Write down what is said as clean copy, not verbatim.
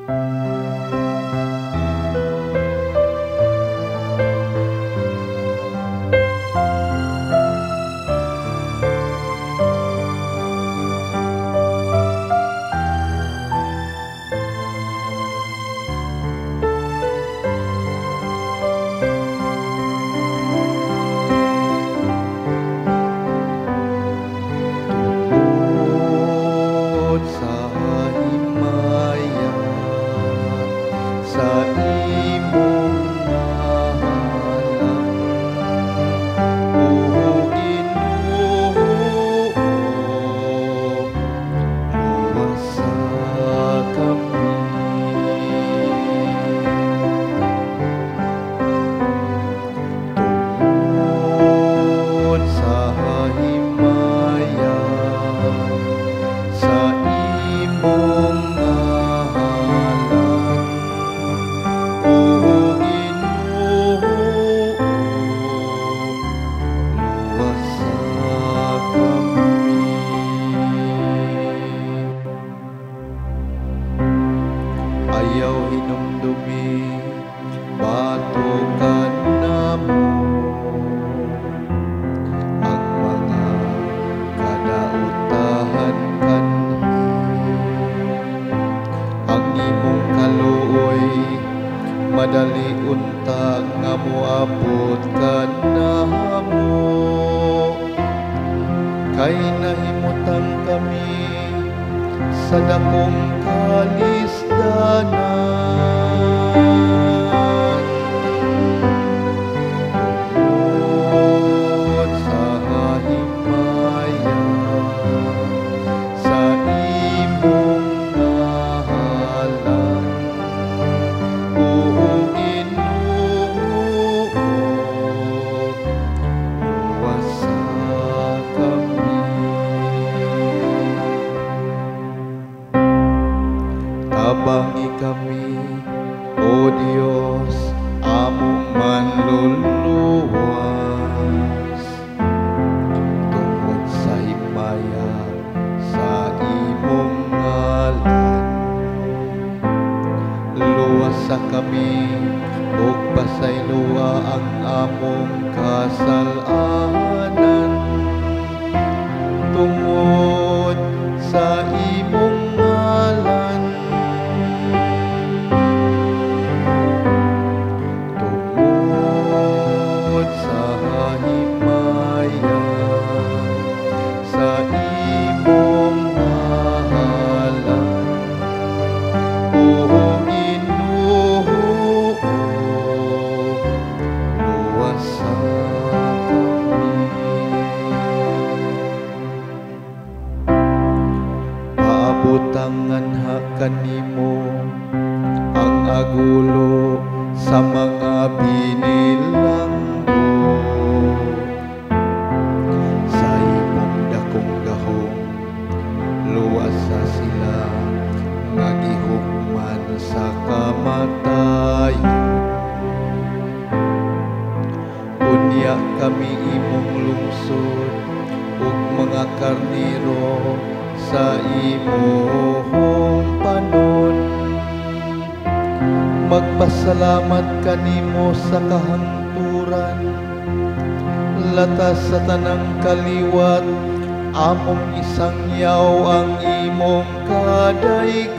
Tungod sa himaya sa imong ngalan, O Ginoo, luwasa kami. Tungod sa himaya sa imong ngalan, O Ginoo, luwasa kami. Ayaw hinumdumi, bato kanamo ang mga kadaotahan kanhi. Ang imong kaluoy madali unta nga moabot kanamo, kay nahimutang kami sa dakong kalisdanan. Tungod sa himaya sa imong ngalan, O Ginoo, luwasa kami. Tabangi kami, O Dios, among manluluwas, tungod sa himaya sa imong ngalan. Luwasa kami, ug pasayloa ang among kasalanan, tungod sa imong ngalan. Tungod sa himaya sa imong ngalan, O Ginoo, luwasa kami. Paabutangan anha kanimo ang agulo sa mga binilanggo. Sa imong dakong gahom, luwasa sila nga gihukman sa kamatayon. Unya kami imong lungsod ug mga karniro sa imong panon. Magpasalamat kanimo sa kahangturan, latas sa tanang kaliwat, among isangyaw ang imong kadayganan.